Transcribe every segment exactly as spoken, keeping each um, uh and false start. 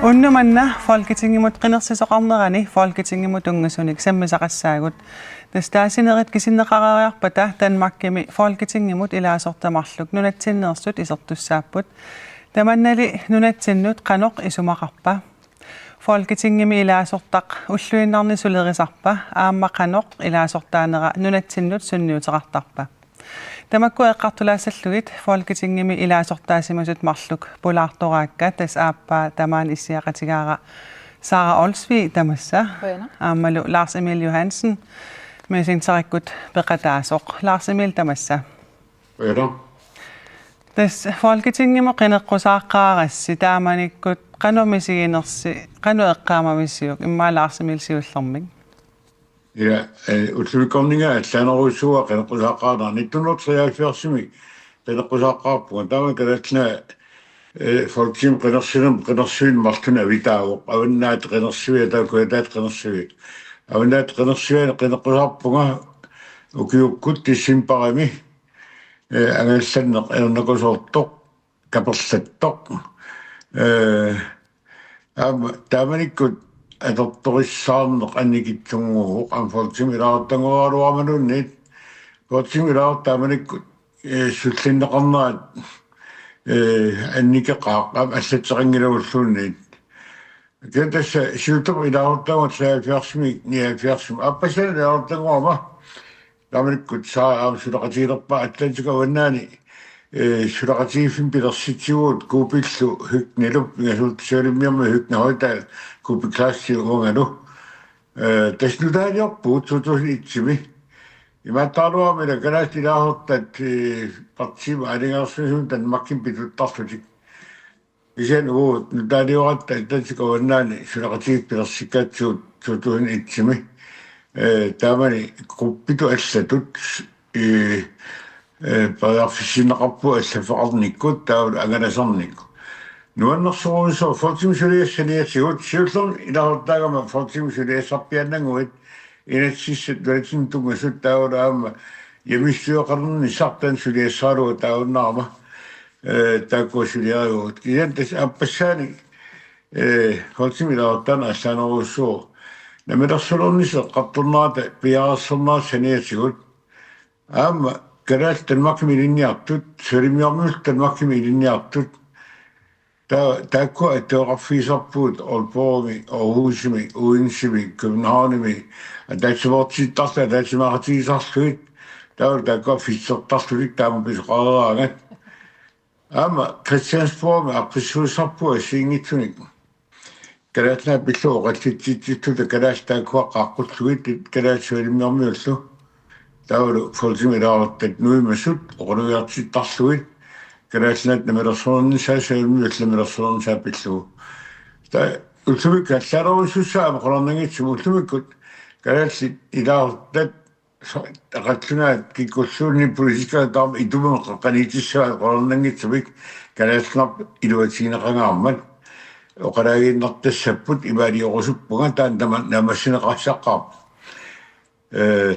Unnuk manna Folketingimut qinersisoqarnerani Folketingimut tunngasunik sammisaqassaagut. Tassa taasinerit kisinneqareeriarpata Danmarkimi Folketingimut ilaasortat marluk nunatsinneersut isertussaapput. Tamannali nunatsinnut qanoq isumaqarpa? Folketingimi ilaasortaq ulluinnarni sulerisarpa, aamma qanoq ilaasortaanera nunatsinnut sunniuteqartarpa? Tamakku eqqartulaassallugit Folketingimi ilaasortaasimasut marluk pulaartoraakka, tassa aappaa tamaani issiaqatigaara Sara Olsvig, tamassa. Qujanaq. Aammalu Lars Emil Johansen, Messengerikkut peqataasoq. Lars Emil, tamassa. Qujanaq. Tassa Folketingimut qineqqusaaqqaarassi, taamanikkut qanoq misiginersi, qanoq eqqaamavisiuk, immaqa Lars Emil siullermik? Ila, eh, ullumikkorninga allaanerujussuuara qineqqusaaqqaarnera. Nitten hundrede treoghalvfjerdsimi qineqqusaaqqaarpunga. Taama Kalaallit Nunaat, eh, Folketingimi qinersinermi qinersivinik marlunnik avitaavoq. Avannaata Qinersivia, taava Kujataata Qinersivia. Avannaata Qinersiviani qineqqusarpunga ukiukkut decembarimi, eh, angallanneq ajornakusoortoq, kaperlattoq. Eh, aamma taamanikkut atortorissaarneq annikitsunnguuvoq, aamma Folketingimi ilaasortanngoraluarmaluunniit. Folketingimi ilaasortat taamanikkut, eh, sullinneqarnerat, eh, annikeqaaq, aamma allatseqanngilagulluunniit. Kisianni tassa siullertut ilaasortagut treoghalvfjerdsimi, nioghalvfjerdsimi. Aappassaani ilaasortanngorumaarama. Taamanikkut Sara aamma suleqatigilerpaa Atlantikup avannaani, eh, suleqatigiiffimmik pilersitsivugut Kuupillu Høgnilup, pingasuutsialimmiormi Høgni Hoydal, Kuupik Kleistip uangalu. Eh, tassa nutaaliorpugut to tusind et-imi. Imaattaraluarama ila kalaallit ilaasortat, eh, partiimi aalajangersimasumik Danmarkimi pituttarlutik. Kisianni uagut nutaalioratta Atlantikup avannaani suleqatigiiffik pilersikkatsigu to tusind et-imi. Eh, taamani gruppitut allatut, eh, eh, periarfissinneqarpugut allaffeqarnikkut taavalu angalasarnikkut. Nuannersorujussuaq Folketingimi suliassat saniatigut, siullermik ilaasortaagama Folketingimi suliassarpiaannannguit, inatsisissat nunatsinni tunngasut taavalu aamma hjemmestyreqalernissaq taanna suliassaralugu taagornarama. Eh, taakkua suliarivagut. Kisianni tassa aappassaanik, eh, Folketingimi ilaasortaanera allaanerujussuuvoq. Namminersornissaq eqqartornerata piareersornerata saniatigut. Aamma kalaallit Danmarkimi ilinniartut, Savalimmiormiut Danmarkimi ilinniartut. Ta-, taakkua attuoqarfigisarpugut Aalborgimi, Aarhusimi, Odensemi, Københavnimi, ataatsimoortittarlugit, ataatsimeeqatigisarlugit, taavalu taakkua fitsertarlutik taama pisoqareeraangat. Aamma Christiansborgimi aaqqissuussisarpugut assigiinngitsunik. Kalaallit Nunaat pillugu oqallitsitsissuta kalaallit taakkua qaaqqullugit, kalaallit Savalimmiormiullu. Taavalu Folketingimi ilaasortat nuimasut oqalugiartittarlugit, Kalaallit Nunaat namminersornissaa, Savalimmiut namminersornissaat pillugu. Taava ullumikkut allaanerujussuussaaq aamma qularnanngitsumik, ullumikkut kalaallit ilaasortat so-, qallunaat kikkulluunniit politikerit taama itumut qeqqaniitissavaat qularnanngitsumik Kalaallit Nunaat iluatigineqangaarmat. Oqalaagiinnartassapput, imaaliorusupput, taanna tamaat naammassineqassaqqaarpoq. Eh,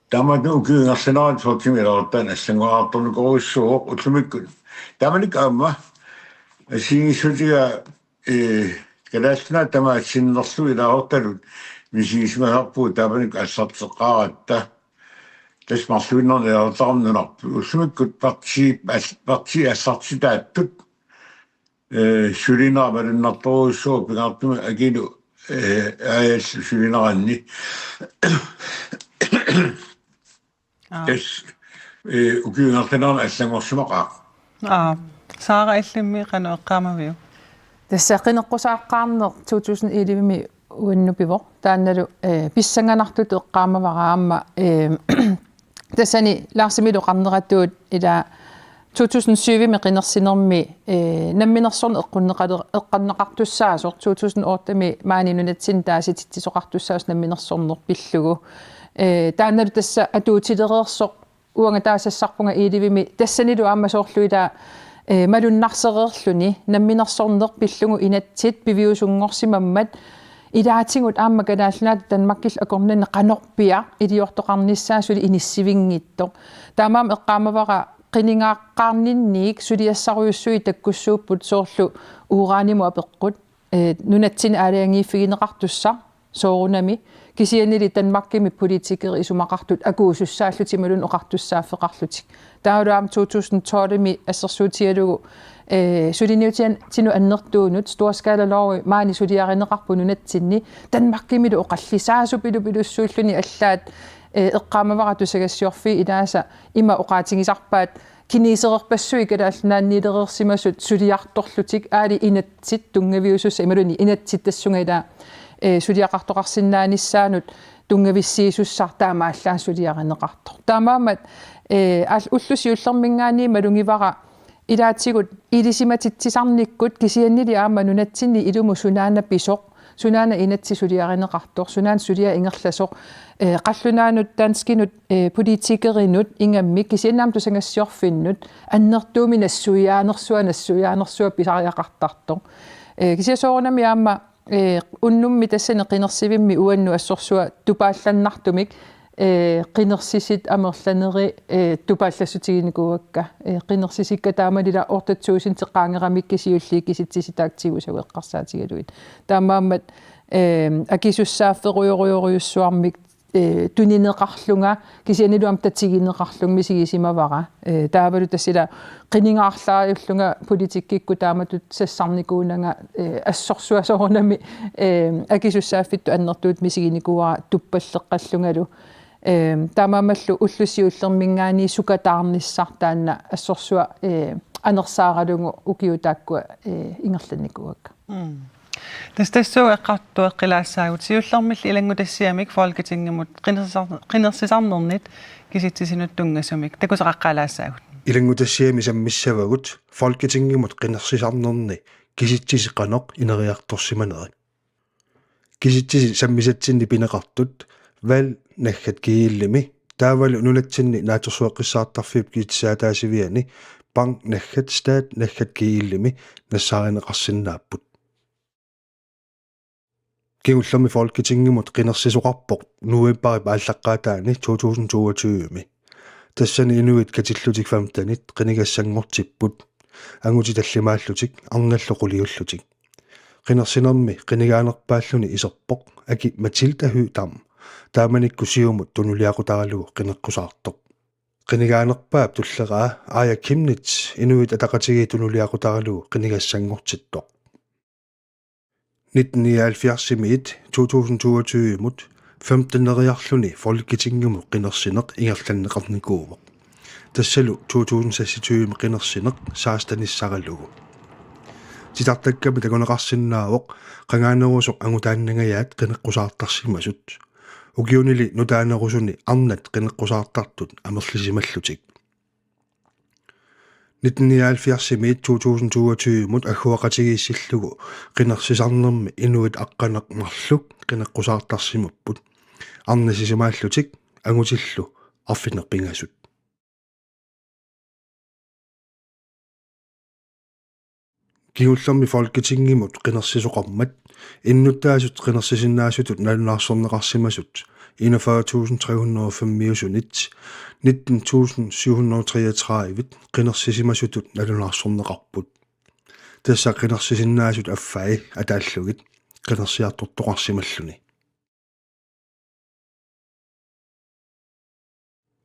taamaattumik ukiut ingerlaneranni Folketingimi ilaasortaanut allanngoriartornikorujussuuvoq ullumikkut. Taamanikkut aamma assigiinngissutigaa, eh, Kalaallit Nunaat tamaat sinnerlugu ilaasortatut misigisimasarpugut taamanikkut aallarteqqaaratta. Tassa marluinnarni ilaasortaramik nunarput. Ullumikkut parti-, al-, partiit aallartitaattut, eh, sulinera malunnartorujussuuvoq, pingaartumik Akilu, eh, aajallu sulineranni. Aap. Tassa, eh, ukiut ingerlaneranni allanngorsimaqaaq. Aap. Sara, illimmi qanoq eqqaamaviuk? Tassa qineqqusaaqqaarneq to tusind elleve-mi uannut pivoq. Taannalu, eh, pissanganartutut eqqaamavara aamma, eh, tassani Lars Emilip oqarneratuut ila to tusind syv-imi qinersinermi, eh, namminersorneq eqqunneqaler-, eqqunneqartussaasoq, to tusind otte-mi maani nunatsinni taasititsisoqartussaasoq namminersorneq pillugu. Eh, taannalu tassa atuutilereersoq uanga taasassarpunga elleve-mi, tassanilu aamma soorlu ila, Ee, malunnarsereerluni namminersorneq pillugu inatsit piviusunngorsimammat ilaatigut aamma Kalaallit Nunaata Danmarkillu akornanni qanorpiaq iliortoqarnissaa suli inissivinngitsoq. Taamaammat eqqaamavara qinigaaqqaarninniit suliassarujussuit takkussuupput soorlu uranimut apeqqut, ee, nunatsinni aalajangiiffigineqartussaq soorunami, kisiannili Danmarkimi politikerit isumaqartut akuusussaallutik imaluunniit oqartussaaffeqarlutik. Taavalu aamma to tusind tolv-imi assersuutigalugu, ee, suliniutitsinnut annertuunut storskalalovi maani suliarineqarpoq nunatsinni, Danmarkimilu oqallisaasut pilupilussuulluni allaat, ee, eqqaamavara tusagassiorfiit ilaasa ima oqaatigisarpaat kineserpassuit Kalaallit Nunaanniilereersimasut suliartorlutik aali inatsit tunngaviusussat imaluunniit inatsit tassunga ilaa, ee, suliaqartoqarsinnaanissaannut tunngavissiisussaq taamaallaat suliarineqartoq. Taamaammat, ee, aal-, ulloq siullermiingaanniit malugivara ilaatigut ilisimatitsisarnikkut kisiannili aamma nunatsinni ilumut sunaana pisoq, sunaana inatsit suliarineqartoq, sunaana suliaq ingerlasoq, ee, qallunaanut danskinut, ee, politikerinut ingammik kisianni aamma tusagassiorfinnut annertuumik nassuiaanersua, nassuiaanersua pisariaqartartoq. Ee, kisianni soorunami aamma, ee, unnummi tassani qinersivimmi uannut assorsuaq tupaallannartumik, ee, qinersisit amerlanerit, ee, tupaallassutiginikuuakka. Ee, qinersisikka taamanili otte tusind qaangeramikku siulliit kisitsisit taakku tigusagut eqqarsaatigalugit. Taamaammat, ee, akisussaafferujorujorujussuarmik, ee, tunineqarlunga, kisiannili aamma tatigineqarlunga misigisimavara. Ee, taavalu tassa ila qinigaarlaarullunga politikkikkut taamatut sassarnikuunanga, ee, assorsuaq soorunami, ee, akisussaaffittut annertuut misiginikuuara tuppalleqqallungalu. Ee, taamaammallu ulloq siullermiingaanniit sukataarnissaq taanna assorsuaq, ee, anersaaralugu ukiut taakkua, ee, ingerlannikuuakka. Mm. Tassa tassuugu eqqartueqqilaassaagut siullermilli ilanngutassiamik Folketingimut qinersisar-, qinersisarnernit kisitsisinut tunngasumik takusaqaqqaalaassaagut. Ilanngutassiami sammissavagut Folketingimut qinersisarnerni kisitsisit qanoq ineriartorsimaneri. Kisitsisit sammisatsinni pineqartut Valg naggat G L-imi taavalu nunatsinni naatsorsueqqissaartarfiup kisitsisaataasiviani Bang naggat Stat naggat G L-imi nassaarineqarsinnaapput. Kingullermik Folketingimut qinersisoqarpoq novembarip aallaqqaataani to tusind toogtyve-mi. Tassani inuit katillutik femtenit qinigassanngortipput. Angutit tallimaallutik, arnallu quliullutik. Qinersinermi qinigaanerpaalluni iserpoq Aki-Matilda Høegh-Dam, taamanikkut Siumut tunuliaqutaralugu qineqqusaartoq. Qinigaanerpaap tulleraa Aaja Chemnitz Inuit Ataqatigiit tunuliaqutaralugu qinigassanngortittoq. Nitten nioghalvfjerds-imiit to tusind toogtyve-mut femteneriarluni Folketingimut qinersineq ingerlanneqarnikuuvoq. Tassalu to tusind seksogtyve-mi qinersineq sekstenissaralugu. Titartakkami takuneqarsinnaavoq qangaanerusoq angutaannangajaat qineqqusaartarsimasut. Ukiunili nutaanerusuni arnat qineqqusaartartut amerlisimallutik. Nitten nioghalvfjerds-imiit to tusind toogtyve-mut agguaqatigiissillugu qinersisarnermi inuit aqqaneq-marluk qineqqusaartarsimapput. Arnasisimaallutik angutillu arfineq-pingasut. Kingullermik Folketingimut qinersisoqarmat innuttaasut qinersisinnaasutut nalunaarsorneqarsimasut enogfyrre tusind tre hundrede og fem-iusunit nitten tusind syv hundrede og treogtredive qinersisimasutut nalunaarsorneqarput. Tassa qinersisinnaasut affai ataallugit qinersiartortoqarsimalluni.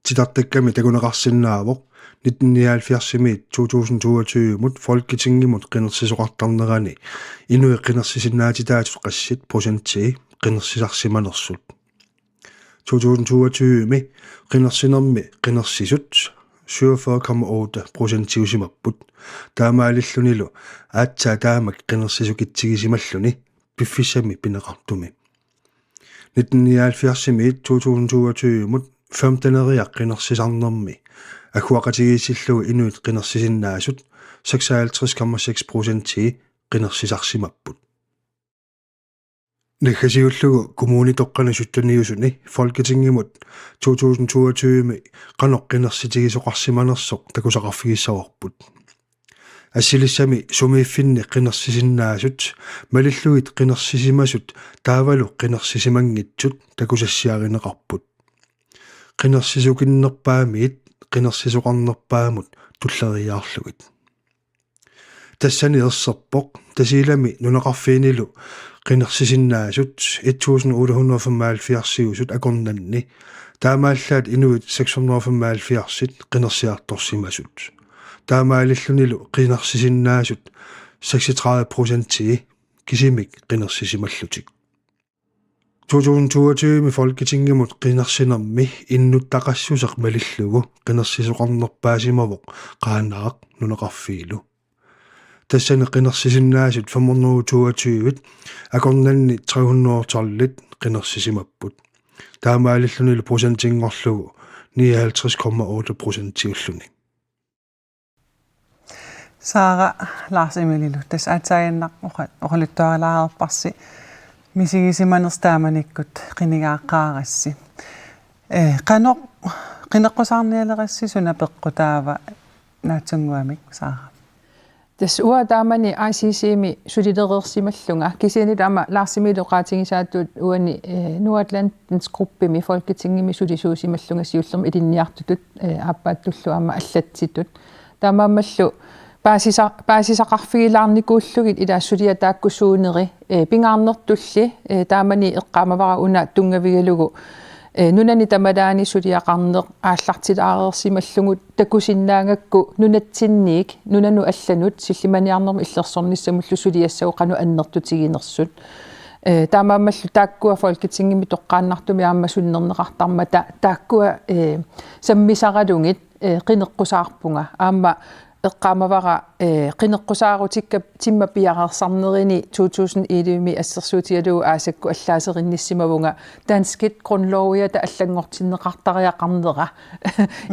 Titartakkami takuneqarsinnaavoq nitten nioghalvfjerds-imiit to tusind toogtyve-mut Folketingimut qinersisoqartarnerani inuit qinersisinnaatitaasut qassit procentii qinersisarsimanersut. To tusind toogtyve-mi qinersinermi qinersisut syvogfyrre komma otte procentiusimapput. Taamaalillunilu aatsaat taamak qinersisukitsigisimalluni piffissami pineqartumi. Nitten nioghalvfjerds-imiit to tusind toogtyve-mut femteneriarluni qinersisarnermi agguaqatigiissillugu inuit qinersisinnaasut seksoghalvtreds komma seks procentii qinersisarsimapput. Naggasiullugu kommunitoqqani sytten-iusuni Folketingimut to tusind toogtyve-mi qanoq qinersitigisoqarsimanersoq takusaqarfigissavarput. Assilissami sumiiffinni qinersisinnaasut malillugit qinersisimasut taavalu qinersisimanngitsut takusassiarineqarput. Qinersisukinnerpaamiit qinersisoqarnerpaamut tulleriiaarlugit. Tassani erserpoq Tasiilami nunaqarfiinilu qinersisinnaasut et tusind otte hundrede og femoghalvfjerds akornanni, taamaallaat inuit seks hundrede og femoghalvfjerds qinersiartorsimasut. Taamaalillunilu qinersisinnaasut seksogtredive procentii kisimik qinersisimallutik. To tusind toogtyve Folketingimut qinersinermi innuttaqassuseq malillugu qinersisoqarnerpaasimavoq Qaanaaq nunaqarfiilu. Tassani qinersisinnaasut fem hundrede toogtyve akornanni tre hundrede tolv qinersisimapput. Taamaalillunilu procentinngorlugu nioghalvtreds komma otte procentiulluni. Sara, Lars Emililu tassa aatsaaginnaq oqa-, oqaluttuarilaareerparsi misigisimanersi taamanikkut qinigaaqqaarassi. Ee, qanoq qineqqusaarnialerassi, suna peqqutaava naatsunnguamik, Sara? Tassa uanga taamani I C C-mi sulilereersimallunga, kisianni taama Lars Emil oqaatigisaatut uani, eh, Nordatlantens gruppimi Folketingimi sulisuusimallunga siullermik ilinniartutut, eh, aappaattullu aamma allatsitut. Taamaammallu paasisa-, paasisaqarfigilaarnikuullugit ilaa suliat taakku suuneri, eh, pingaarnertulli, eh, taamani eqqaamavara una tunngavigalugu, eh, nunani tamalaani suliaqarneq aallartilaareersimallugu takusinnaagakku nunatsinniit, nunanut allanut sillimaniarnermut illersornissamullu suliassagut qanoq annertutiginersut. Eh, taamaammallu taakkua Folketingimi toqqaannartumik aamma sunnerneqartarmata taakkua, eh, sammisaralugit, eh, qineqqusaarpunga. Aamma eqqaamavara, eh, qineqqusaarutikka timma piareersarnerini to tusind elleve-mi assersuutigalugu aasakkut allaaserinnissimavunga danskit grundloviata allanngortinneqartariaqarnera.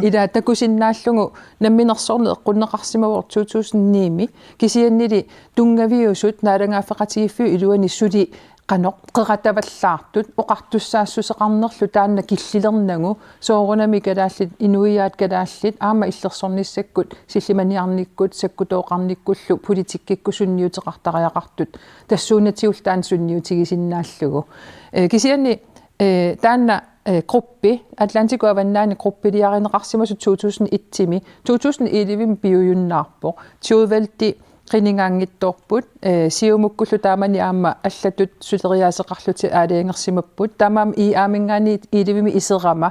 Ilaa takusinnaallugu namminersorneq eqqunneqarsimavoq to tusind ni-mi, kisiannili tunngaviusut naalagaaffeqatigiiffiup iluani suli qanoq qeratavallaartut oqartussaassuseqarnerlu taanna killilernagu, soorunami kalaallit, inuiaat kalaallit aamma illersornissakkut, sillimaniarnikkut, sakkutooqarnikkullu politikkikkut sunniuteqartariaqartut, tassuunatigullu taanna sunniutigisinnaallugu. Eh, kisianni, eh, taanna, eh, gruppi, Atlantikut avannaani gruppiliarineqarsimasoq to tusind et-imi, to tusind elleve-mi piujunnaarpoq. Tjuevældi qinigaanngitsoorput, eh, Siumukkullu taamani aamma allatut suleriaaseqarlutik aalajangersimapput. Taamaammat I A-minngaanniit elleve-mi iserama,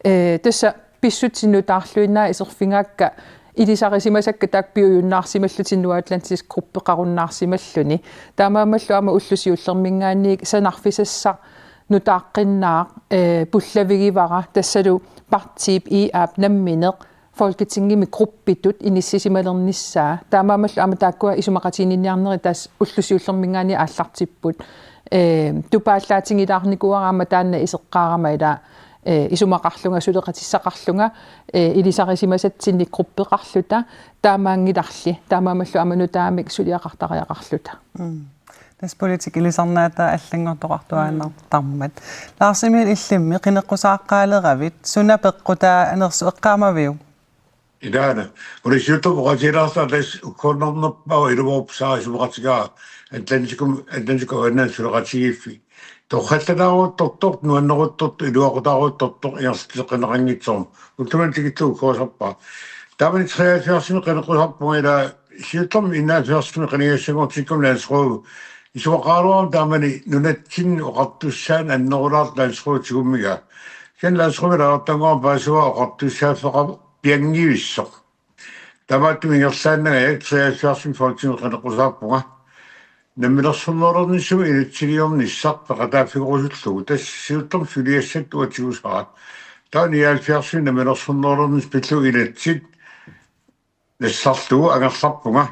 eh, tassa pissutsit nutaarluinnaat iserfigaakka ilisarisimasakka taakku piujunnaarsimallutik Nordatlantisk gruppeqarunnaarsimalluni. Taamaammallu aamma ulloq siullerminngaanniit sanarfisassaq nutaaqqinnaaq, eh, pullavigivara, tassalu partiip I A-p nammineq Folketingimi gruppitut inissisimalernissaa. Taamaammallu aamma taakkua isumaqatiginninniarnerit tassa ulloq siullerminngaanniit aallartipput. Eh, tupaallaatigilaarnikuuara aamma taanna iseqqaarama, ilaa, eh, isumaqarlunga, suleqatissaqarlunga, eh, ilisarisimasatsinnik gruppeqarluta, taamaanngilarli, taamaammallu aamma nutaamik suliaqartariaqarluta. Mm. Tassa politikki ilisarnaataa allanngortoqartuaannartarmat. Lars Emil, illimmi qineqqusaaqqaaleravit, suna peqqutaanersoq eqqaamaviuk? Ilaana. Uli siuttup oqaatigilaarlugu tassa ukkuunnernerpaaq ilumoorpoq, Sara, isumaqatigaara Atlantikum, Atlantikut avannaani suleqatigiiffiit. Torrallataaruttortoq, nuanneruttortoq, iluaqutaaruttortoq ingerlateqqinneqanngitsoq. Ullumikkut tikillugu ukkuusarpara. Taamani treoghalvfjerdsimi qineqqusarpunga, ilaa, siullermik enoghalvfjerdsimi qinigassanngortikkama landsrådi isumaqaraluarami taamani nunatsinni oqartussaaneq annerulaartoq landsrådi tigummigaa. Kisianni landsrådimi laartanngua paasivara oqartussaaffeqarfik pianngivissoq. Taamaattumik ingerlaannangajak treoghalvfjerdsimi Folketingimi qineqqusaarpunga. Namminersornerulernissumik inatsiliornissaq peqataaffigerusullugu. Tassa siullermik suliassat uagut tigusaraat. Taava nioghalvfjerdsimi namminersornerulernissaq pillugu inatsit nassarlugu angerlarpunga.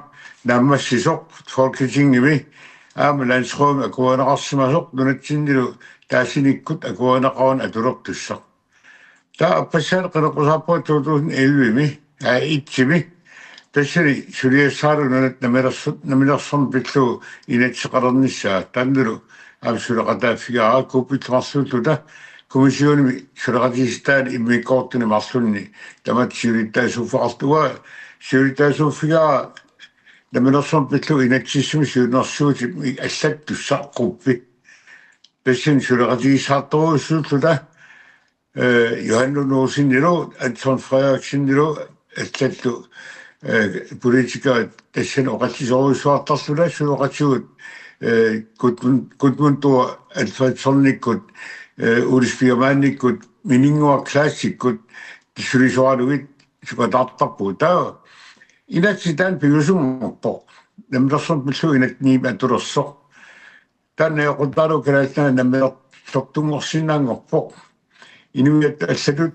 Naammassisoq Folketingimi aamma landsrådimi akuerineqarsimasoq, nunatsinnilu taasinikkut akuerineqaruni atulertussaq. Taava appassaanik qineqqusaarpunga to tusind elleve-mi, aa, et-imi. Tassani suliassaralugu nunat namminersu-, namminersorneq pillugu inatsiseqalernissaa. Taannalu aamma suleqataaffigaara kuuppillu marluulluta kommissionimi suleqatigiissitaanik immikkoortuni marlunni tamatta siulittaasuuffeqarlunga. Siulittaasuuffigaara Namminersorneq Pillugu inatsisissami siunnersuutit allattussaq, gruppi. Tassani suleqatigiissaartorujussuulluta, eh, Johan Lund Olsenilu, Anton Frederiksenilu, allallu, eh, politikerit tassani oqallisorujussuartarluta, suleqatigut, eh, Gudmund, Gudmund Thor Alfredsonikkut, eh, Ole Spearmannikkut, Mininnguaq Classikkut, sulisoraluit sukatartarpugut. Taava inatsit taanna pingasunngorpoq. Namminersorneq Pillugu inatsit niit atulersoq. Taanna eqqortaalu Kalaallit Nunaat namminersortunngorsinnaanngorpoq. Inuiattut allatut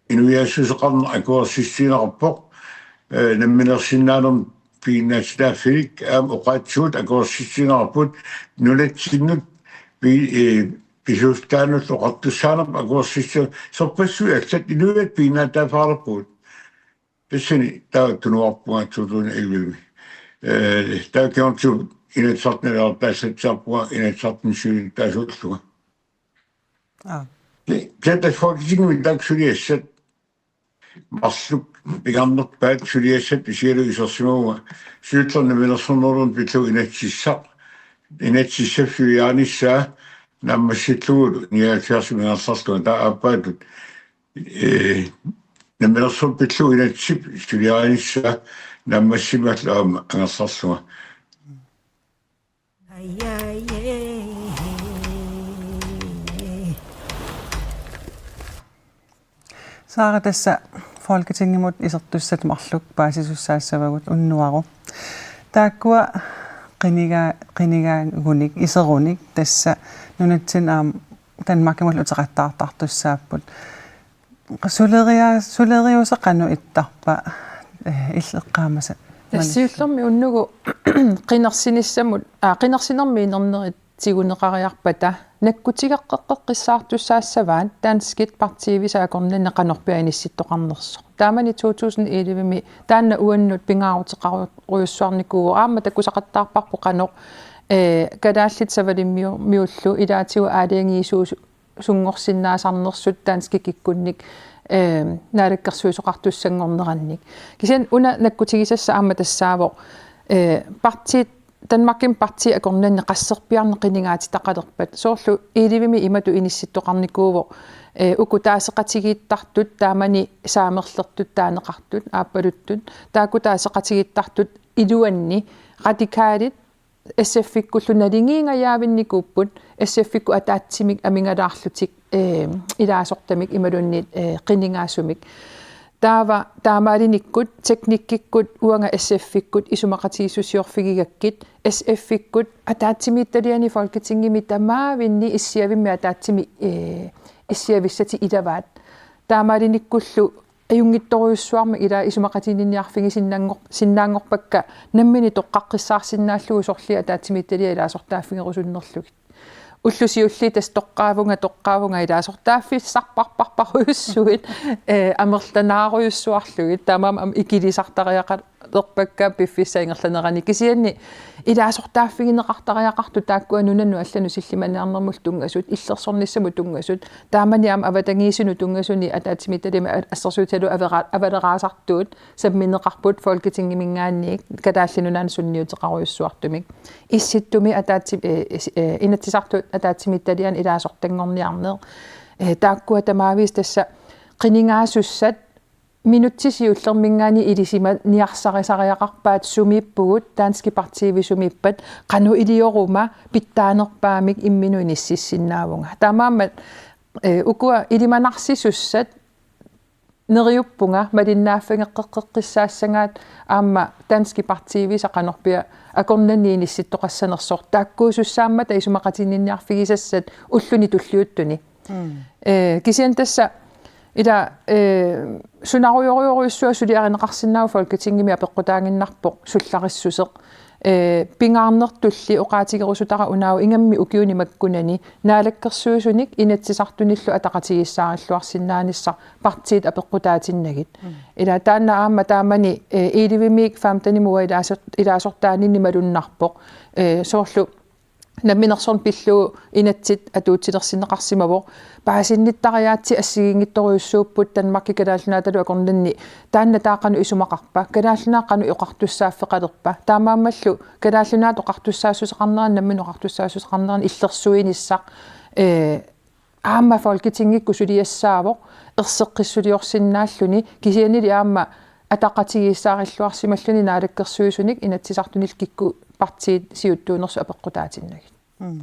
inuiassuseqarneq akuersissutigineqarpoq. Eh, namminersinnaanermut piginnaatitaaffilik aamma oqaatsivut akuersissutigineqarput, nunatsinnut pi-, eh, pisuussutaanullu oqartussaanermut akuersissuti-, sorpassuit allat inuiattut piginnaatitaaffeqalerpugut. Tassani taava tunuarpunga to tusind elleve. Eh, taava kingornatigut Inatsisartuni aallartittarpunga Inatsisartuni siulittaasuullunga. Aa. Ni, tassa Folketingimi taakku suliassat marluk pingaarnerpaat, suliassat isigalugu isersimavunga. Siullermik Namminersornerulerneq Pillugu inatsisissaq, inatsisissap suliarinissaa naammassillugulu nioghalvfjerdsimi ingerlallugu, taava aappaattut, eh, Namminersorneq Pillugu inatsisip suliarinissaa naammassimallugu aamma ingerlallunga. Saara, tassa Folketingimut isertussat marluk paasisussaassavagut unnuaru. Taakkua qiniga-, qinigaagunik, iserunik, tassa nunatsinni aamma Danmarkimullu uteqattaartartussaapput. Suleria-, suleriuseq qanoq ittarpa, eh, illit eqqaamasat? Tassa siullermik unnugu qinersinissamut, aa, qinersinermi inernerit tiguneqariarpata nakkutigeqqeqqissaartussaassavaat danskit partiivisat akornanni qanorpiaq inissittoqarnersoq. Taamani to tusind ellevemi taanna uannut pingaaruteqarujussuarnikuuvoq, aamma takusaqattaarparput qanoq, eh, kalaallit Savalimmiu-, miullu ilaatigut aalajangiisuusu-, sunngorsinnaasarnersut danskit kikkunnit, eh, naalakkersuisoqartussanngornerannik. Kisianni una nakkutigisassaq aamma tassaavoq, eh, partiit, Danmarkimi partiit akornanni qasserpiarneq qinigaatitaqalerpat. Soorlu ellevemi imatut inissittoqarnikuuvoq, eh, uku taaseqatigiittartut, taamani saamerlertut taaneqartut, aappaluttut, taakku taaseqatigiittartut iluanni radikalit S F-ikkullu naligiingajaavinnikuupput, S F-ikkut ataatsimik amigalaarlutik, eh, ilaasortamik imaluunniit, eh, qinigaasumik. Taava taamaalinikkut, teknikkikkut, uanga S F-ikkut, isumaqatigiissusiorfigigakkit, S F-ikkut ataatsimiititaliani Folketingimi tamaavinni issiavimmi ataatsimik, eh, issiavissatik ilavaat. Taamaalinikkullu ajunngitsorujussuarmik ilaa isumaqatiginninniarfigisinnaanngor-, sinnaanngorpakka nammineq toqqaqqissaarsinnaallugu sorliit ataatsimiititaliat ilaasortaaffigerusunnerlugit. Ullut siulliit tassa toqqaavunga, toqqaavunga ilaasortaaffissarparparparujussuit, eh, amerlanaarujussuarlugit, taamaammat aamma ikilisartariaqalerpakka piffissap ingerlanerani. Kisianni ilaasortaaffigineqartariaqartut taakkua nunanut allanut sillimaniarnermullu tunngasut, illersornissamut tunngasut, taamani aamma avatangiisinut tunngasuni ataatsimiititaliami a-, assersuutigalugu avera-, avaleraasartut sammineqarput Folketingiminngaanniit Kalaallit Nunaanni sunniuteqarujussuartumik. Issittumi ataatsi-, eh, is-, eh, Inatsisartut ataatsimiititaliani ilaasortanngorniarneq. Eh, taakkua tamaavisa tassa qinigaasussat minutsit siullerminngaanniit ilisimaniarsarisariaqarpaat sumiippugut, danskit partiivisat sumiippat, qanoq ilioruma pitsaanerpaamik imminut inississinnaavunga. Taamaammat, eh, ukua ilimanarsisussat neriuppunga malinnaaffigeqqeqqissaassagaat aamma danskit partiivisat qanorpiaq akornanni inissittoqassanersoq, taakkuusussaammata isumaqatiginninniarfigisassat ulluni tulliuttuni. Mm. Eh, kisianni tassa ila, eh, sunarujorujorujussuaq suliarineqarsinnaavoq Folketingimi apeqqutaaginnarpoq sullarissuseq. Eh, pingaarnertulli oqaatigerusutara unaavoq ingammik ukiuni makkunani Naalakkersuisunik Inatsisartunillu ataqatigiissaarilluarsinnaanissaq partiit apeqqutaatinnagit. Mm. Ila taanna aamma taamani, eh, ellevemiit femtenimut ilaaso-, ilaasortaaninni malunnarpoq. Eh, soorlu namminersorneq pillugu inatsit atuutilersinneqarsimavoq. Paasinnittariaatsit assigiinngitsorujussuupput Danmarki Kalaallit Nunaatalu akornanni. Taanna taava qanoq isumaqarpa? Kalaallit Nunaat qanoq oqartussaaffeqalerpa? Taamaammallu Kalaallit Nunaat oqartussaassuseqarnerani, nammineq oqartussaassuseqarnerani illersuinissaq, ee, aamma Folketingikkut suliassaavoq erseqqissuliorsinnaalluni, kisiannili aamma ataqatigiissaarilluarsimalluni naalakkersuisunik Inatsisartunillu kikkut partiit siuttuunersut apeqqutaatinnagit. Mm.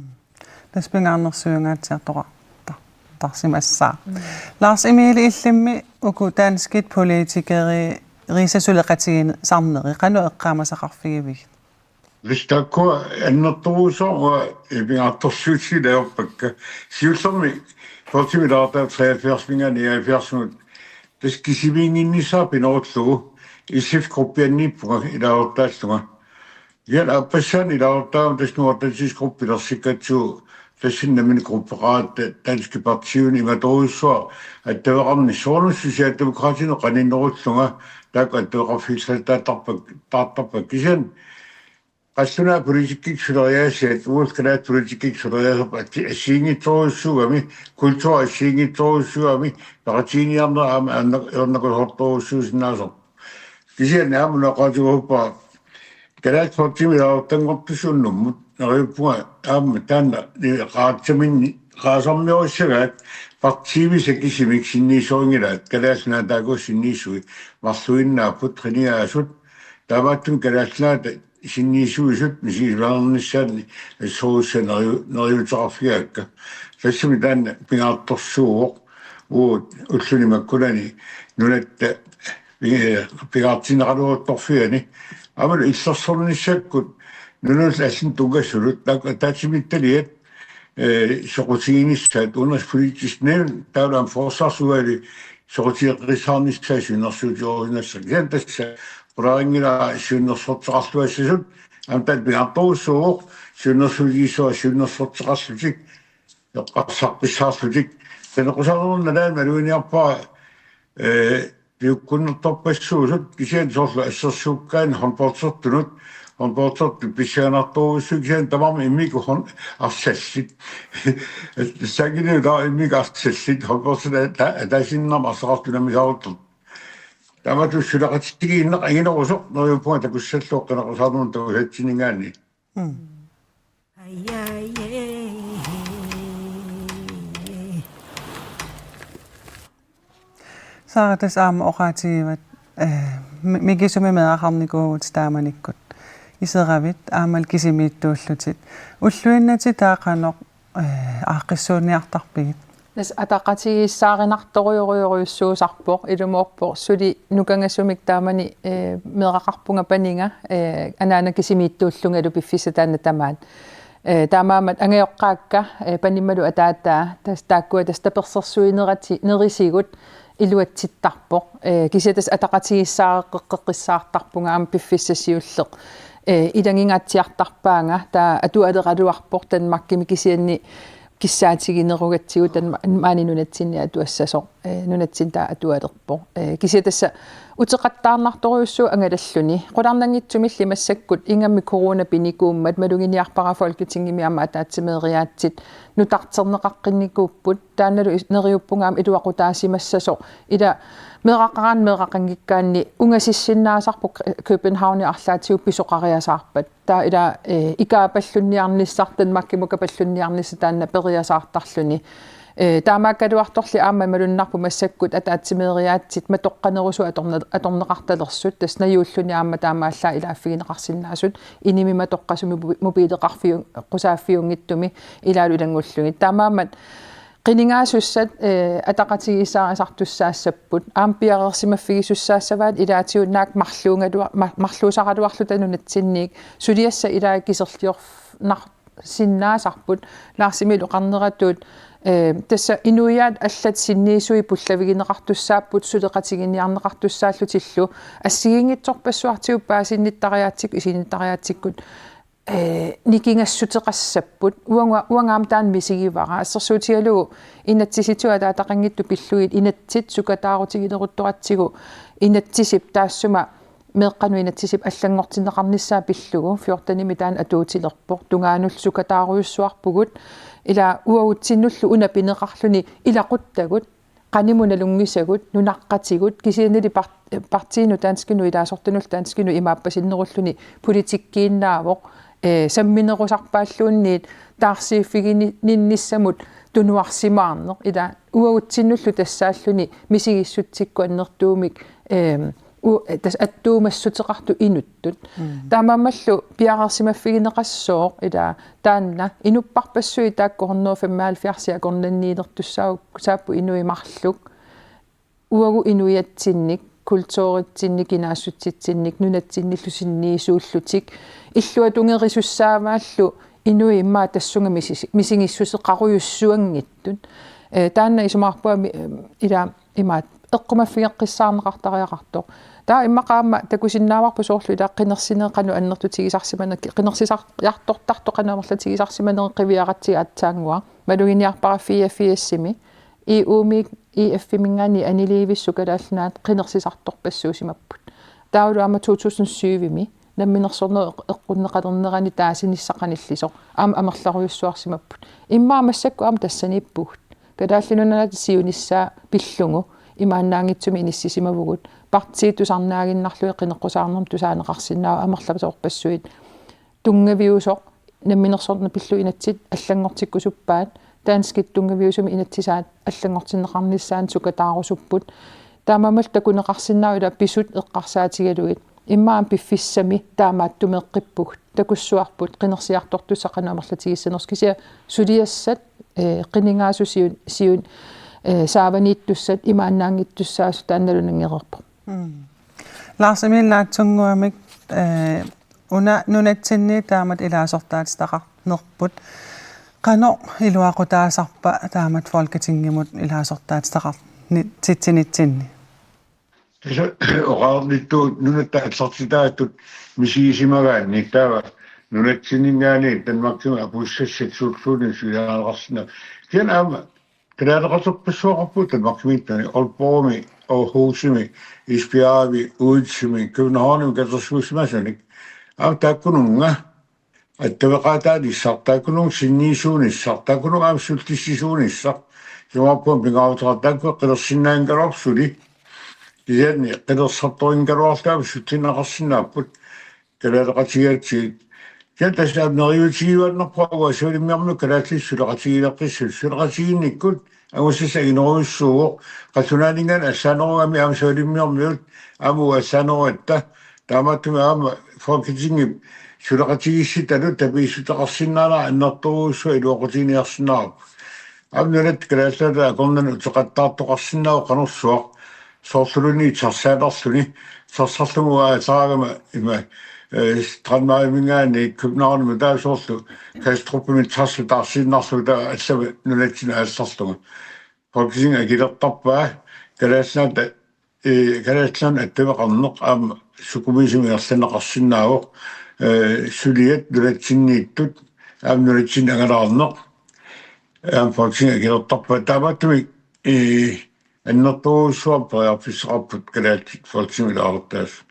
Tassa pingaarnersiungaatsiartoqartarsimassaaq. Mm. Lars Emil, illimmi uku danskit politikeriisa suleqatigineqarneri qanoq eqqaamasaqarfigivigit? Hvis der kunne annertuusoq pingaartorsuusilaarpakka. Siullermik Folketingimi ilaartaavunga treoghalvfjerds-iminngaanniit nioghalvfjerds-imut. Tassa kisimiinnginnissaa pinerullugu S F-gruppianniippunga ilaasortaallunga. Kisianni aappassaani ilaasortaavunga tassa Nunatta Ataqatigiit gruppit pilersikkatsigu, tassani nammineq gruppeqaratta danskit partiinut imatorujussuaq attaveqarnissaq, soorunami Socialdemokratiinut qaninnerullunga taakku attaveqarfigissalluartarpakka, taartarpakka. Kisianni qallunaat politikkikkut suleriaasiat, uagut kalaallit politikkikkut suleriaaserput, assi-, assigiinngitsorujussuugami, kulturi assigiinngitsorujussuugami, peqatigiinniarneq aamma anna-, ajornakusoortorujussuusinnaasoq. Kisianni aamma una oqaatigerusuppara, kalaallit Folketingimi ilaasortanngortussat unnummut, neriuppunga aamma taanna ni-, qaatsaminni, qaasarmiorissagaat partiivisa kisimik sinniisorinngilaat, Kalaallit Nunaat taakku sinniisui marluinnaapput, qinigaasut, taamaattumik Kalaallit Nunaata sinniisuisut misigisimannginnissaannik assorsuaq neriu-, neriuuteqarfigaakka. Tassami taanna pingaartorsuuvoq, uagut ulluni makkunani nunatta pi-, pingaartinneqaleruttorfiani. Aammalu illersornissakkut nunanut allanut tunngasut, taakku ataatsimiititaliat, ee, soqutiginissaat, udenrigspolitisk nævn, taavalu aamma forsvarsudvalgi soqutigeqqissaarnissaa siunnersuutigoorusunnassaaq. Kisianni tassa qularinngilara siunnersorteqarluassasut, aamma taanna pingaartorujussuuvoq, siunnersuutigissuara siunnersorteqarlutik, eqqarsaqqissaarlutik. Taanna qusanerunnalaan maluginiarpara, ee, piukkunnertorpassuusut, kisianni soorlu assersuukkaanni håndboldertunut, håndboldertut pissanganartorujussuit, kisianni tamarmik immikkut hånd-, arsallit. Sangini taava immikkut arsallit, håndboldertut ata-, ataasiinnarmik arsaqartut unammisaaruttortut. Taamatut suleqatigiinneq anginerusoq, neriuppunga takussallugu qineqqusaarnermut takusatsinninngaanniit. Mm. Sara, tassa aamma oqaatigivat, eh, mi-, mikisumik meeraqarnikuuvutit taamanikkut. Iseravit aammalu kisimiittuullutit. Ulluinnatik taava qanoq, eh, aaqqissuunniartarpigit? Tassa ataqatigiissaarinartorujorujorujussuusarpoq, ilumoorpoq suli nukangasumik taamani, eh, meeraqarpunga paniga, eh, anaana kisimiittuullungalu piffissaq taanna tamaat. Eh, taamaammat angajoqqaakka, eh, panimmalu ataataa, tassa taakkua tassa tapersersuinerati-, nerisigut iluatsittarpoq. Eh, kisianni tassa ataqatigiissaareqqeqqissaartarpunga aamma piffissaq siulleq. Eh, ilagingaatsiartarpaanga, taava atualeraluarpoq Danmarkimi kisianni kissaatiginerugatsigu Danmark-, maani nunatsinni atuassasoq, eh, nunatsinni taava atualerpoq. Eh, kisianni tassa uteqattaarnartorujussuuvoq angalalluni. Qularnanngitsumilli massakkut ingammik corona pinikuummat maluginiarpara Folketingimi aamma ataatsimeeriaatsit nutarterneqaqqinnikuupput. Taannalu is-, neriuppunga aamma iluaqutaasimassasoq. Ila meeraqaraanni meeraqanngikkaanni ungasissinnaasarput Kø-, Københavni arlaatigut pisoqariasaarpat. Taava ila, eh, ikaapallunniarnissaq, Danmarkimukapallunniarnissaq taanna periasaartarluni. Eh, taamaakkaluartorli aamma malunnarpoq massakkut ataatsimeeriaatsit matoqqanerusut atorne-, atorneqartalersut, tassa najuulluni aamma taamaallaat ilaaffigineqarsinnaasut, inimi matoqqasumi mobi-, mobileqarfiu-, -qqusaaffiunngitsumi ilaalu ilanngullugit. Taamaammat qinigaasussat, eh, ataqatigiissaarisartussaassapput. Aamma piareersimaffigisussaassavaat ilaatigut naak marluugaluar-, ma-, marluusaraluarluta nunatsinniit. Suliassat ilaat kiserliorf-, nar-, sinnaasarput. Lars Emil oqarneratut, eh, tassa inuiaat allat sinniisui pullavigineqartussaapput suleqatiginiarneqartussaallutillu. Assigiinngitsorpassuartigut paasinnittariaatsikkut, isiginnittariaatsikkut, eh, nikingassuteqassapput. Uanga, uanga aamma taanna misigivara. Assersuutigalugu inatsisitigut ataataqanngitsut pillugit inatsit sukataarutigileruttoratsigu inatsisip taassuma meeqqanut inatsisip allanngortinneqarnissaa pillugu fjortenimi taanna atuutilerpoq, tungaanullu sukataarujussuarpugut, ila uagutsinnullu una pineqarluni ilaquttagut, qanimut nalunngisagut, nunaqqatigut, kisiannili par-, partiinut danskinut ilaasortanullu danskinut imaappasinnerulluni politikkiinnaavoq, eh, samminerusarpaalluunniit taarsiiffigininnissamut tunuarsimaarneq, ila uagutsinnullu tassaalluni misigissutsikkut annertuumik, eh, u-, tassa attuumassuteqartut inuttut. Mm. Taamaammallu piareersimaffigineqassooq ila taanna inupparpassuit taakku hundrede femoghalvfjerds akornanniilertussaapput inuit marluk. Uagut inuiatsinnik, kulturitsinnik, kinaassutsitsinnik, nunatsinnillu sinniisuullutik. Illuatungerisussaavaallu inuit immaqa tassunga misi-, misigissuseqarujussuanngitsut. Eh, taanna isumaqarpunga mi-, eh, ila imaat eqqumaffigeqqissaarneqartariaqartoq. Taava immaqa aamma takusinnaavarput soorlu ila qinersineq qanoq annertutigisarsimaneq, qinersisar-, -jartortartoq qanoq amerlatigisarsimaneq qiviaratsigu aatsaannguaq. Maluginiarpara fireogfirsimi. E U-mi E F-iminngaanniit aniliivissut Kalaallit Nunaat qinersisartorpassuusimapput. Taavalu aamma to tusind syv-imi namminersornerup eq-, eqqunneqalernerani taasinissaq qanillisoq aamma amerlarujussuarsimapput. Immaqa massakkut aamma tassaniippugut. Kalaallit Nunaata siunissaa pillugu imaannaanngitsumik inissisimavugut. Partiit tusarnaaginnarlugit qineqqusaarnermut tusaaneqarsinnaavoq, amerlasoorpassuit. Tunngaviusoq namminersorneq pillugu inatsit allanngortikkusuppaat, danskit tunngaviusumik inatsisaat allanngortinneqarnissaannut sukataarusupput. Taamaammallu takuneqarsinnaavoq ila pisut eqqarsaatigalugit. Immaqa piffissami taamaattumeeqqippugut. Takussuarput qinersiartortussaq qanoq amerlatigissanersoq, kisianni suliassat, eh, qinigaasut siun-, siun-, eh, saavaniittussat imaannaanngittussaasut taannalu nanngereerpoq. Mm. Lars Emil, naatsunnguamik, eh, una nunatsinni taamatut ilaasortaatitaqarnerput. Qanoq iluaqutaasarpa taamatut Folketingimut ilaasortaatitaqarni-, -titsinitsinni? Tassa oqarnittut nunatta aallartitaasut misigisimagaanni taava nunatsinninngaanniit Danmarkimi apuussassat suulluunniit suliarineqarsinnaavoq. Kisianni aamma kalaaleqaterpassuaqarpugut Danmarkimiittuni, Aalborgimi, Aarhusimi, Esbjergimi, Odense-mi, Københavnimi katersuusimasunik. Aamma taakkununnga attaveqaataanissaq, taakkununnga sinniisuunissaq, taakkununnga aamma sullissisuunissaq. Isumaqarpunga pingaaruteqartoq taakku qinersinnaanngikkagaluarluni. Kisianni qinersisartorinngikkaluarluta aamma sullinneqarsinnaapput kalaaleqatigigatsigit. Kisianni tassa aamma neriuutigiuaannarpara uanga Savalimmiormiut kalaallisut suleqatigileqqissut. Suleqatigiinnikkut angussassaq annerujussuuvoq. Qallunaaninngaanniit allaanerugami aamma Savalimmiormiut aamma uagut allaanerugatta. Taamaattumik aamma Folketingip suleqatigiissitalu tapiissuteqarsinnaanera annertoorujussuaq iluaqutiginiarsinnaavarput. Aamma nunatta kalaallisut akornanni uteqattaartoqarsinnaavoq qanorsuaq. Soorluluunniit sarsaanerluni, sarsarlugu aasaraagama ima, eh, Strandvejiminngaanniit Københavnimut, taava soorlu Kastrupimi tarsaq taarsiinnarlugu, taava allama nunatsinni aallarlugu. Folketingip akilertarpaa Kalaallit Nunaata, eh, Kalaallit Nunaanni attaveqarneq aamma sukumiisumik ingerlanneqarsinnaavoq, eh, suliat nunatsinniittut aamma nunatsinni angalaarneq. Aamma Folketingip akilertarpaa, taamaattumik, eh, annertoorujussuarmik periarfissaqarput kalaallit Folketingimi ilaasortaasut.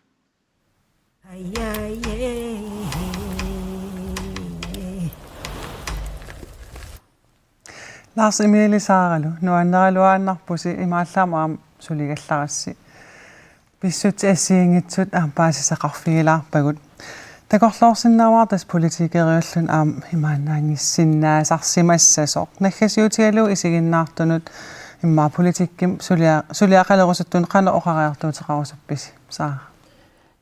Lars Emil Saaralu, nuanneraluaannarpusi, imaallaat aamma suligallarassi. Pissutsit assigiinngitsut aamma paasisaqarfigilaarpagut. Takorloorsinnaavara tassa politikeriulluni aamma imaannaanngissinnaasarsimassasoq. Naggasiutigalugu isiginnaartunut immaqa politikkimik sulia-, suliaqalerusuttunut qanoq oqariartuuteqarusuppisi, Saara?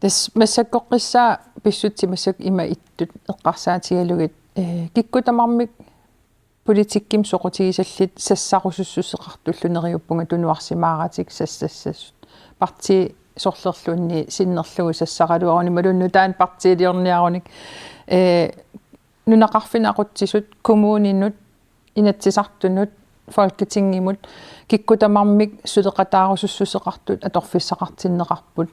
Tassa massakkorpiaq pissutsit massakkut ima ittut eqqarsaatigalugit, eh, kikkut tamarmik politikkimik soqutigisallit sassarusussuseqartullu neriuppunga tunuarsimaaratik sassassasut. Partii sorlerluunniit sinnerlugu sassaraluarunik imaluunniit nutaanik partiiliorniarunik, eh, nunaqarfinni aqutsisut, kommuninut, Inatsisartunut, Folketingimut, kikkut tamarmik suleqataarusussuseqartut atorfissaqartinneqarput.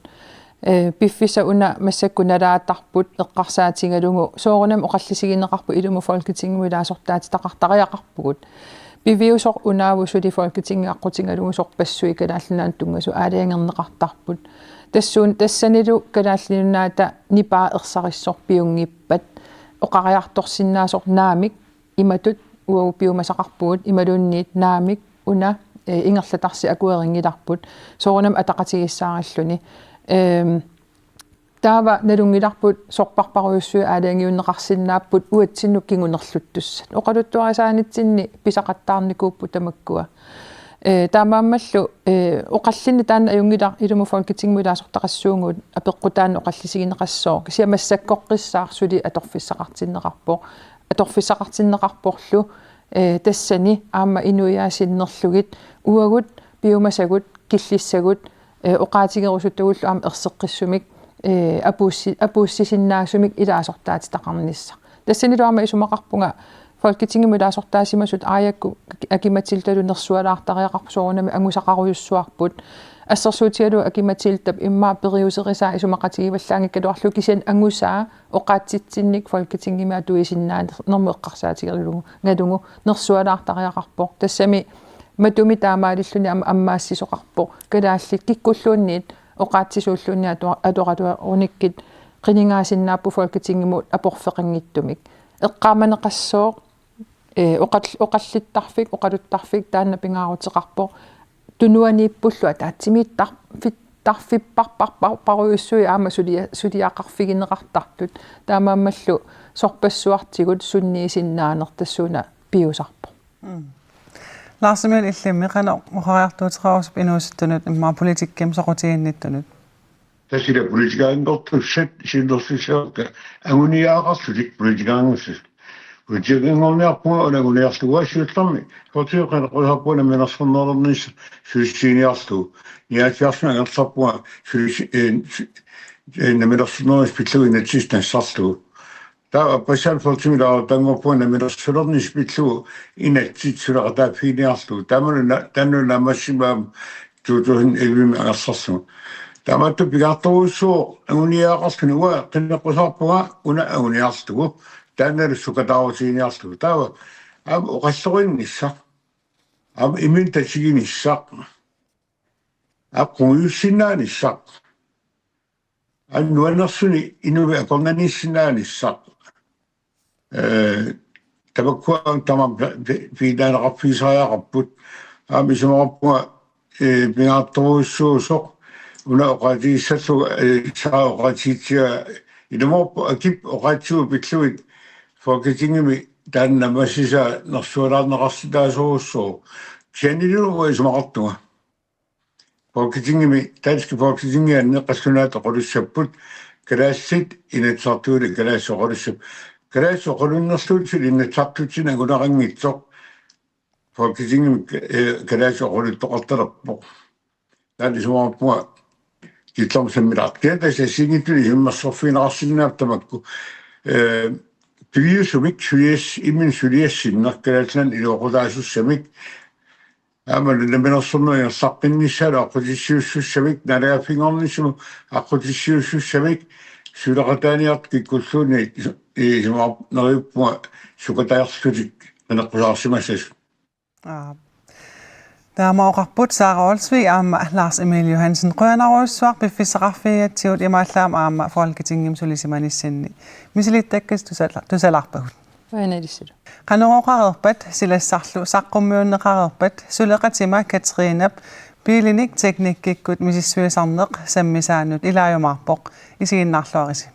Eh, piffissaq una massakkut nalaattarput eqqarsaatigalugu soorunami oqallisigineqarpoq ilumut Folketingimut ilaasortaatitaqartariaqarpugut. Piviusoq unaavoq suli Folketingimi aqqutigalugu sorpassuit Kalaallit Nunaannut tunngasut aalajangerneqartarput. Tassuun tassanilu Kalaallit Nunaata nipaa ersarissorpiunngippat oqariartorsinnaasoq naamik imatut uagut piumasaqarpugut imaluunniit naamik una, eh, ingerlatarsi akuerinngilarput soorunami ataqatigiissaarilluni. Ehm, taava nalunngilarput sorpassuarujussuit aalajangiunneqarsinnaapput uatsinnut kingunerluttussat. Oqaluttuarisaanitsinni pisaqattaarnikuupput tamakkua. Eh, taamaammallu, eh, oqallinneq taanna ajunngilaq ilumut Folketingimut ilaasortaqassuugut apeqqutaanut oqallisigineqassooq. Kisianni massakkorpiaq suli atorfissaqartinneqarpoq. Atorfissaqartinneqarporlu, eh, tassani aamma inuiaat sinnerlugit uagut piumasagut killissagut, eh, oqaatigerusuttagullu aamma erseqqissumik, eh, apuussi-, apuussisinnaasumik ilaasortaatitaqarnissaq. Tassanilu aamma isumaqarpunga Folketingimut ilaasortaasimasut aajuku Aki-Matildalu nersualaartariaqarpoq soorunami angusaqarujussuarput. Assersuutigalugu Aki-Matildap immaqa periuserisaa isumaqatigivallaanngikkaluarlugu kisianni angusaa oqaatsitsinnik Folketingimi atuisinnaanermut eqqarsaatigalugu nersualaartariaqarpoq. Tassami matumi taamaalilluni am-, ammaassisoqarpoq. Kalaallit kikkulluunniit oqaatsisuulluunniit ato-, atoraluarunikkit qinigaasinnaapput Folketingimut aporfeqanngitsumik. Eqqaamaneqassooq, eh, oqal-, oqallittarfik, oqaluttarfik taanna pingaaruteqarpoq. Tunuaniippullu ataatsimiittarfit-, tarfipparparparparujussuit aamma sulia-, suliaqarfigineqartartut. Taamaammallu sorpassuartigut sunniisinnaanertassuuna piusarpoq. Mm. Lars Emil, illimmi qanoq oqariartuuteqarusup inuusuttunut immaqa politikkimik soqutiginnittunut? Tassa ila politikerinngorsartussat sinnerlussavakka anguniagaqarlutik politikerinngussaat. Politikerinngorniarpunga una anguniarlugu siullermik. Partiit qanoq oqarpunga namminersornerulernissaq sulissiginiarlugu. Niaasiarsimagerlarpunga sulis-, eh, su-, eh, namminersornerulernissaq pillugu inatsisissaq nassarlugu. Taava appassaalu Folketingimi ilaasortaanngorpunga namminersulernissi pillugu inatsit suleqataaffiginiarlugu. Taamaaluna, taanna naammassimaam to tusind elleve-mi angerlarlugu. Taamaattumik pingaartorujussuuvoq anguniagaqarluni uanga qineqqusaarpunga una anguniarlugu. Taannalu sukataarutiginiarlugu. Taava aamma oqalloqinnissaq. Aamma imminut tatiginissaq. Aamma qungujussinnaanissaq. Aamma nuannersuni inuit akornanniissinnaanissaq. Eh, tamakkua tamaasa pi-, pi-, piinaaneqarfigisariaqarput. Aamma isumaqarpunga, eh, pingaartorujussuusoq una oqaatigissallugu, eh, saa oqaatigitsiga ilumoorpoq Akip oqaatsivut pillugit Folketingimi taanna naammassisaa nersualaarneqarsinnaasorujussuuvoq. Kisiannili uanga isumaqartunga. Folketingimi, danske Folketingi anneqassunaat oqalussapput, kalaallit Inatsisartuni kalaallit oqalussap-, kalaallit oqalunnerluutit Inatsisartutsinni anguneqanngitsoq Folketingimi, eh, kalaallit oqaluttoqartalerpoq. Taanna isumaqarpunga killormut sammilaartoq. Kiisa tassa assigiinngitsunik isummersorfigineqarsinnaapput tamakku. Eh, piviusumik sulias-, imminut suliassinneq Kalaallit Nunaanni iluaqutaasussamik. Aamma namminersorneq ingerlaqqinnissaa aqqutissiuussussamik, naalagaaffinngornissamut aqqutissiuussussamik, suleqataaniartut kikkulluunniit isu-, isumaqarpunga neriuppunga sukataarlutik qineqqusaarsimassasut. Aap. Taama oqarput Sara Olsvig aamma Lars Emil Johansen. Qujanarujussuaq piffissaqarfigigatsigut imaallaat aamma Folketingimi sulisimanissinni. Misilittakkasi tusala-, tusalarpagut. Qujanaq ilissilu. Qanoq oqareerpat, silassarlu saqqummiunneqareerpat, suleqatima Katrinap biilinik teknikkikkut misissuisarneq sammisaanut ilaajumaarpoq, isiginnaarluarisi.